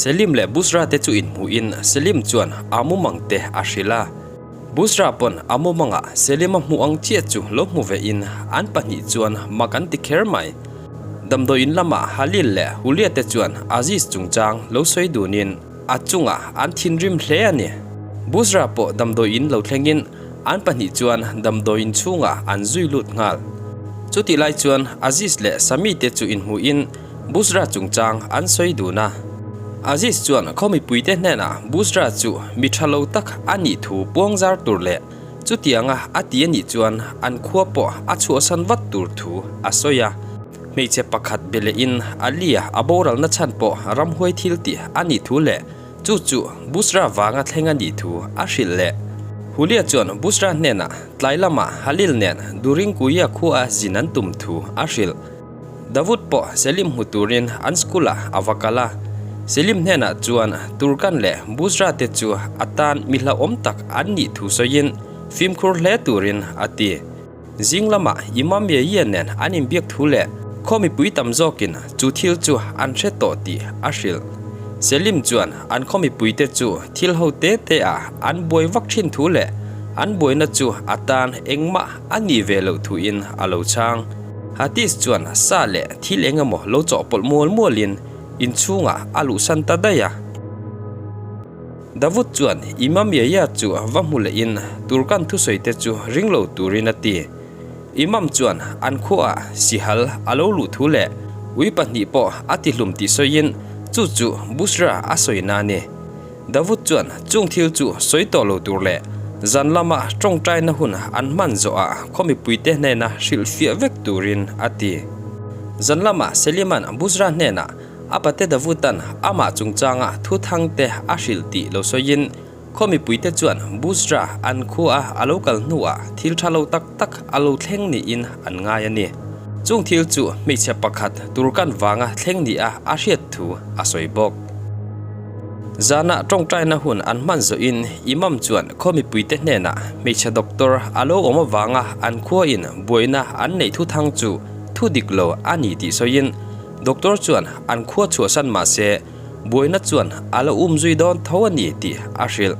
Selim leh Busra te chu inhmuhin Selim chuan a mumang te a hrilh a. Busra pawn a mumangah Selim a hmuh ang chiah chu lo hmu vein an pahnih chuan mak an ti kher mai. Damdawiin lamah Halil leh Hulia te chuan Aziz chungchang lo sawi dunin a chungah an thinrim hle a ni. Busra pawh damdawiin lo thlengin an pahnih chuan damdawiin chhungah an zui lut nghal. Chutih lai chuan Aziz leh Sami te chu inhmuhin Busra chungchang an sawi dun a. Aziz chuan khaw mipuite hnenah Busra chu mi tha lo tak a nih thu puang zar tur leh chutianga a ti a nih chuan an khua pawh a chhuahsan vat tur thu a sawi a. Hmeichhe pakhat be lehin Alia a boralna chhan pawh ramhuai thil tih a nih thu leh chu chu Busra vanga thleng a nih thu a hrilh leh. Hulia chuan Busra hnenah tlai lamah Halil nen Duringkuia khua zin an tum thu a hrilh. Davut pawh Selim hmu turin an school ah a va kal a. Selim hnenah chuan Turkan leh Busra te chu a tan mi hlauhawm tak an nih thu sawiin fimkhur hle turin a ti. Zing lamah Imam Yahya nen an inbiak thu leh khaw mipui tam zawkin chu thil chu an hre tawh tih a hrilh. Selim chuan an khaw mipuite chu thil ho te te ah an buai vak thin thu leh an buaina chu a tan engmah a nih ve loh thuin a lo chhang. Hatis chuan sa leh thil eng emaw lo chawhpawlh mual mualin inchhungah a luhsan ta daih a. Davut chuan Imam Yahya chu va hmu lehin Turkan thusawite chu ring lo turin a ti. Imam chuan an khuaah sihal a lo luh thu leh ui pahnih pawh a tihlum tih sawiin chu chu Busra a sawina a ni. Davut chuan chung thil chu sawi tawh lo tur leh zan lama tawngtaina hun an hman zawhah khaw mipuite hnena hrilhfiah vek turin a ti. Zan lama Seliman Busra hnenah a pate Davutan amah chungchanga thu thangte a hrilh tih lo sawiin khaw mipuite chuan Busra an khua a lo kal hnuah thil tha lo tak tak a lo thleng niin an ngai a ni. Chung thil chu hmeichhe pakhat Turkan vanga thleng nia a hriat thu a sawi bawk. Zanah tawngtaina hun an hman zawhin Imam chuan khaw mipuite hnenah hmeichhe doctor a lo awm avanga an khuain buaina an neih thuthang chu thu dik lo a ni tih sawiin doctor chuan an khua chhuahsan mah se buaina chuan a la um zui dawn tho a ni tih a hrilh.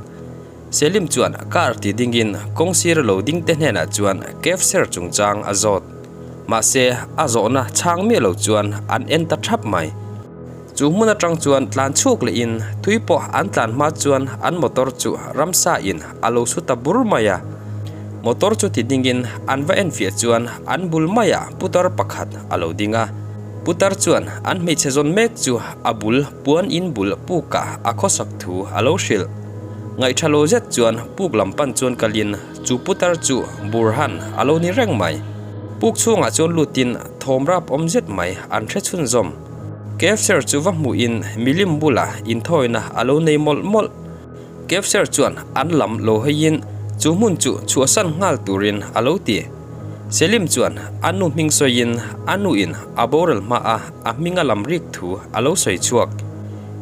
Selim chuan car ti dingin kawng sir lo dingte hnenah chuan Kevser chungchang a zawt. Mahse a zawhna chhang miah lo chuan an en ta thap mai. Chu hmun atang chuan tlan chhuak lehin tui pawh an tlan hma chuan an motor chu ramsa in a lo su ta bur mai a. Motor chu ti dingin an va enfiah chuan an bul maiah putar pakhat a lo ding a. Putar chuan an hmeichhe zawn mek chu a bul puan in bul pukah a khawsak thu a lo hrilh. Ngaihṭha lo zet chuan puk lam pan chuan kalin chu putar chu Burhan a lo ni reng mai. Puk chhungah chuan lutin thawm rap awm zet mai an hre chhunzawm. Kevser chu va hmuhin milim bulah inthawina a lo nei mawlh mawlh. Kevser chuan an lam lo hawiin chu hmun chu chhuahsan nghal turin a lo ti. Selim chuan a nu hming sawiin a nuin a boral hmaa a hminga lam rik thu a lo sawi chhuak.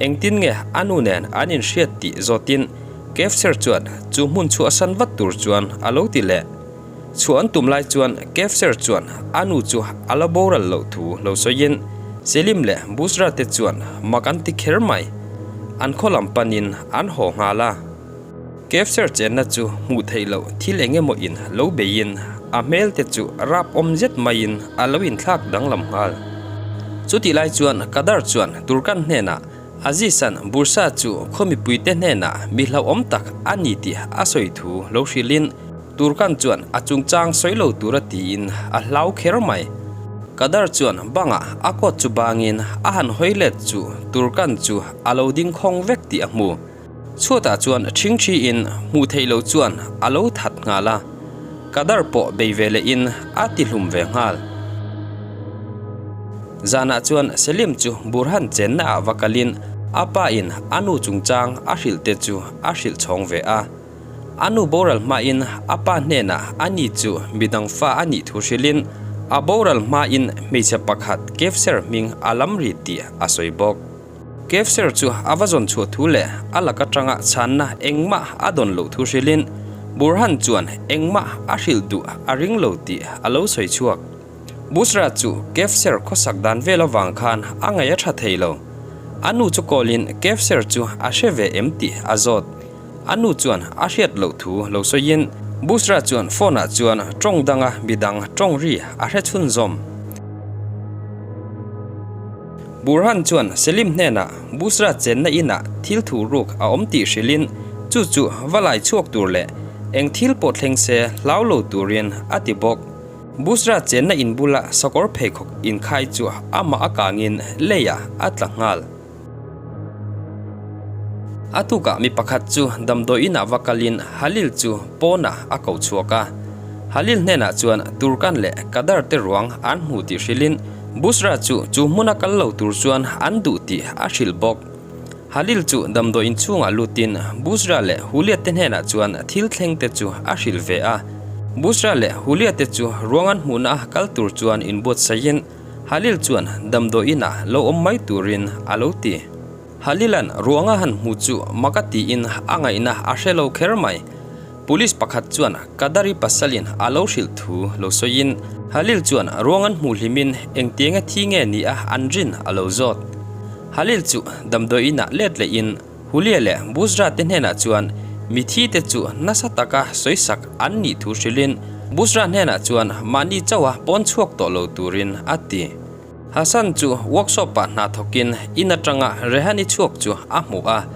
Engtin nge a nu nen an inhriat tih zawtin Kevser chuan chu hmun chhuahsan vat tur chuan a lo ti leh. Chhuah an tum lai chuan Kevser chuan a nu chu a la boral loh thu lo sawiin Selim leh Busra te chuan mak an ti kher mai. An khaw lam panin an haw nghal a. Kevser chenna chu hmuh theih loh thil eng emaw in lo beiin a hmel te chu rap awm zet maiin a lo inthlak danglam nghal. Chutih lai chuan Kadar chuan Turkan hnenah Aziz-a'n Bursa chu khaw mipuite hnenah mi hlauhawm tak a ni tih a sawi thu lo hrilhin Turkan chuan a chungchang sawi lo tura tiin a hlau kher mai. Kadar chuan bangah a kawt chu bangin a han hawi let chu Turkan chu a lo ding khawng vek tih a hmu. Chhuatah chuan ṭhingṭhiin hmuh theih loh chuan a lo that nghal a, Kadar pawh bei ve lehin a ti hlum ve nghal. Zanah chuan Selim chu Burhan chenna ah va kalin a pa in a nu chungchang a hrilh te chu a hrilh chhawng ve a. A nu boral hmain a pa hnenah a ni chu midang fa a nih thu hrilhin a boral hmain hmeichhe pakhat Kevser hming a lam ri tih a sawi bawk. Kevser chu a va zawn chhuah thu leh a lak atanga chhanna engmah a dawn loh thu hrilhin Burhan chuan engmah a hrilh duh a ring lo tih a lo sawi chhuak. Busra chu Kevser khawsak dan vel avang khan a ngaih a tha thei lo. A nu chu call in Kevser chu a hre ve em tih a zawt. A nu chuan a hriat loh thu lo sawiin Busra chuan phone ah chuan tawng danga midang tawng ri a hre chhunzawm. Burhan chuan Selim hnenah Busra chenna inah thil thu ruk a awm tih hrilhin chu chu va lai chhuak tur leh eng thil pawh thleng se hlau lo turin a ti bawk. Busra chenna in bula sakawr pheikhawk inkhai chu amah a kangin leiah a tla nghal. A tukah mi pakhat chu damdawi inah va kalin Halil chu pawnah a ko chhuak a. Halil hnenah chuan Turkan leh Kadar te ruang an hmu tih hrilhin Busra chu chu hmuna kal lo tur chuan an duh tih a hrilh bawk. Halil chu damdawi in chhungah lutin Busra leh Hulia te hnenah chuan thil thleng te chu a hrilh ve a. Busra leh Hulia te chu ruang an hmuhna a kal tur chuan inbuatsaihin Halil chuan damdawi inah lo awm mai turin a lo ti. Halila'n ruanga han hmu chu mak a tiin a ngaihna a hre lo kher mai. Police pakhat chuan Kadari pasalin a lo hrilh thu lo sawiin Halil chuan ruang an hmuh hlimin engtianga thi nge ni a an rin a lo zawt. Halil chu damdawi inah let lehin Hulia leh Busra te hnenah chuan mithi te chu nasa taka sawisak an nih thu hrilhin Busra hnenah chuan mahni chauha pawn chhuak tawh lo turin a ti. Hasan chu workshop ah hna thawkin in atanga Rehani chhuak chu a hmu a.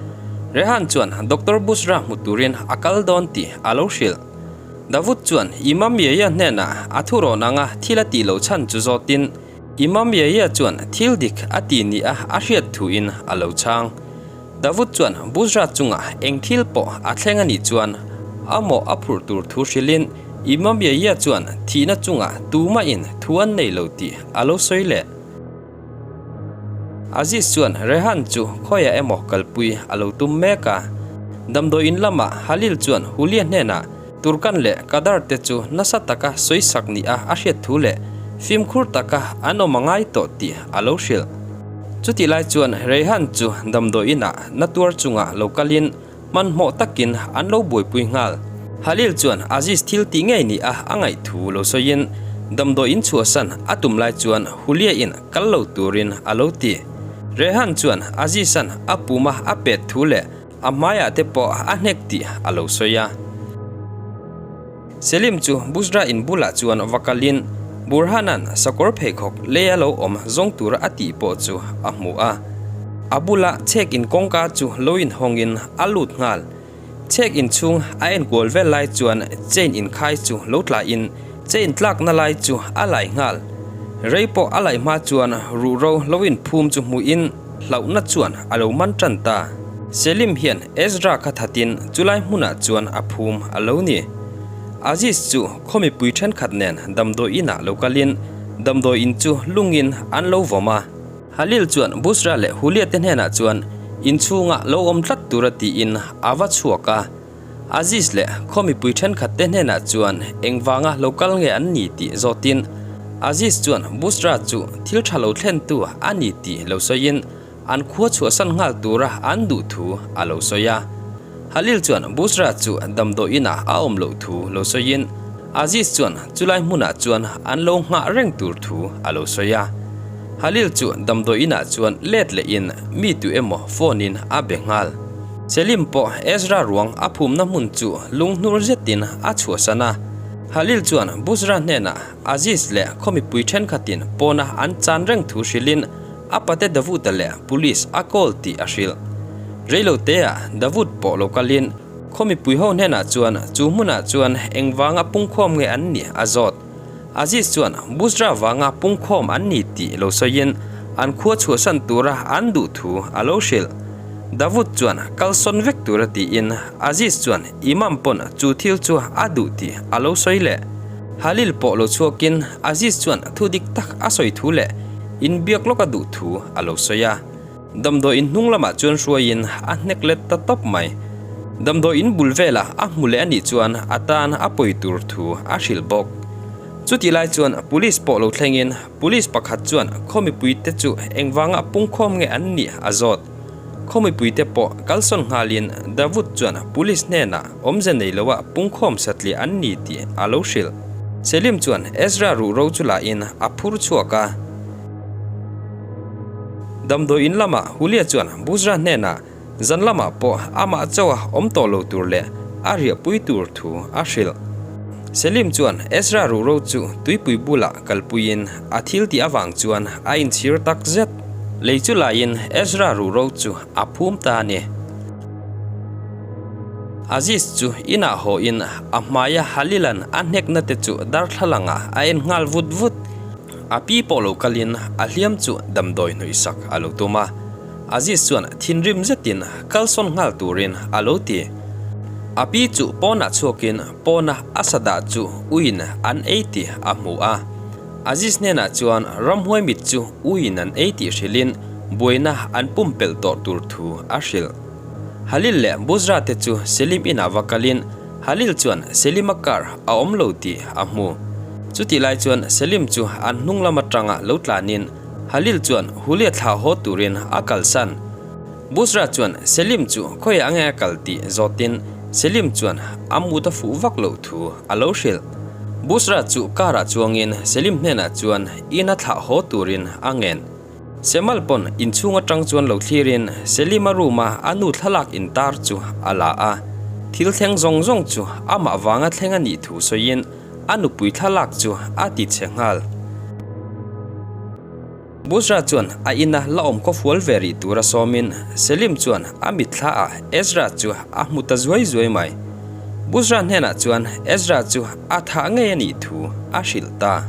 Rehan chuan Doctor Busra hmu turin a kal dawn tih a lo hrilh. Davut chuan Imam Yahya hnenah a thurawn anga thil a tih loh chhan chu zawtin Imam Yahya chuan thil dik a ti ni a a hriat thuin a lo chhang. Davut chuan Busra chungah eng thil pawh a thleng a nih chuan a mawh a phurh tur thu hrilhin Imam Yahya chuan thihna chungah tumahin thu an nei lo tih a lo sawi leh. Aziz chuan Rehan chu khawiah emaw kalpui a lo tum mek a. Damdawi in lamah Halil chuan Hulia hnenah Turkan leh Kadar te chu nasa taka sawisak ni a a hriat thu leh fimkhur taka an awm a ngai tawh tih a lo hrilh. Chutih lai chuan Rehan chu damdawi inah na tuar chungah lo kalin hmanhmawh takin an lo buaipui nghal. Halil chuan Aziz thil tih ngei ni a a ngaih thu lo sawiin damdawi in chhuahsan a tum lai chuan Hulia in kal lo turin a lo ti. Rehan chuan Aziz-a'n a puma a pet thu leh A hmaiah te pawh a hnek tih a lo sawi a. Selim chu Busra in bulah chuan va kalin Burhana'n sakawr pheikhawk lei a lo awm zawng tura a tih pawh chu a hmu a. A bula chhek in kawngka chu lo inhawngin a lut nghal. Chhek in chhung a enkual vel lai chuan chain inkhai chu lo tlain chain tlakna lai chu a lai nghal. Rei pawh a laih hma chuan ruhro lo inphum chu hmuhin, Hlauhna chuan a lo man tan ta. Selim hian Ezra kha thatin chulai hmunah chuan a phum a lo ni. Aziz chu khaw mipui thenkhat nen damdawi inah lo kalin damdawi in chu lungin an lo vawm a. Halil chuan Busra leh Hulia te hnenah chuan inchhunga lo awm tlat tura tiin a va chhuak a. Aziz leh khaw mipui thenkhat te hnenah chuan engvanga lo kal nge an ni tih zawtin Aziz chuan Busra chu thil tha lo thlentu a ni tih lo sawiin an khua chhuahsan nghal tura an duh thu a lo sawi a. Halil chuan Busra chu damdawi inah a awm loh thu lo sawiin Aziz chuan chulai hmunah chuan an lo nghah reng tur thu a lo sawi a. Halil chu damdawi inah chuan let lehin mi tu emaw phone in a be nghal. Selim pawh Ezra ruang a phumna hmun chu lunghnur zetin a chhuahsan a. Halil chuan Busra hnenah Aziz leh khaw mipui thenkhatin pawna an chan reng thu hrilhin a pate Davuta leh police a call tih a hrilh. Reiloteah Davut pawh lo kalin khaw mipui ho hnenah chuan chu hmunah chuan engvanga pungkhawm nge an nih a zawt. Aziz chuan Busra vanga pungkhawm an ni tih lo sawiin an khua chhuahsan tura an duh thu a lo hrilh. Davut chuan kalsawn vek tura tiin Aziz chuan Imam pawn chu thil chu a duh tih a lo sawi leh. Halil pawh lo chhuakin Aziz chuan thu dik tak a sawi thu leh inbiak lawk a duh thu a lo sawi a. Damdawi in hnung lamah chuan hruaiin a hnek let ta tawp mai. Damdawi in bul velah a hmu leh a nih chuan a tan a pawi tur thu a hrilh bawk. Chutih lai chuan police pawh lo thlengin police pakhat chuan khaw mipuite chu engvanga pungkhawm nge an nih a zawt. Khaw mipuite pawh kalsawn nghalin Davut chuan police hnenah awmze nei loa pungkhawm satliah an ni tih a lo hrilh. Selim chuan Ezra ruhro chu lahin a phur chhuak a. Damdawi in lamah Hulia chuan Busra hnenah zan lamah pawh amah chauha awm tawh lo tur leh a riahpui tur thu a hrilh. Selim chuan Ezra ruhro chu tuipui bulah kalpuiin a thil tih avang chuan a inchhir tak zet. Lei chu laiin Ezra ruhro chu a phum ta a ni. Aziz chu inah hawhin a hmaia Halilan a hnekna te chu darthlalangah a en nghal vut vut. A pi pawh lo kalin a hliam chu damdawi hnawihsak a lo tum a. Aziz chuan thinrim zetin kalsawn nghal turin a lo ti. A pi chu pawnah chhuakin pawna a sadah chu uiin an ei tih a hmu a. Aziz hnenah chuan ramhuai mit chu uiin an ei tih hrilhin buaina an pumpelh tawh tur thu a hrilh. Halil leh Buzra te chu Selim inah va kalin Halil chuan Selima car a awm lo tih a hmu. Chutih lai chuan Selim chu an hnung lam atanga lo tlanin Halil chuan Hulia thlah haw turin a kalsan. Buzra chuan Selim chu khawiah nge a kal tih zawtin Selim chuan a mut a fuh vak loh thu a lo hrilh. Buzra chu car ah chuangin Selim hnenah chuan ina thlah haw turin a ngen. Semal pawn inchhung atang chuan lo thlirin Selima room a a nu thlalak intar chu a la a, thil thleng zawng zawng chu amah vanga thleng a nih thu sawiin a nupui thlalak chu a ti chhe nghal. Busra chuan a ina la awm khaw fual ve rih tura sawmin Selim chuan a mitthla ah Ezra chu a hmu ta zuai zuai mai. Busra hnenah chuan Ezra chu a thah ngei a nih thu a hrilh ta.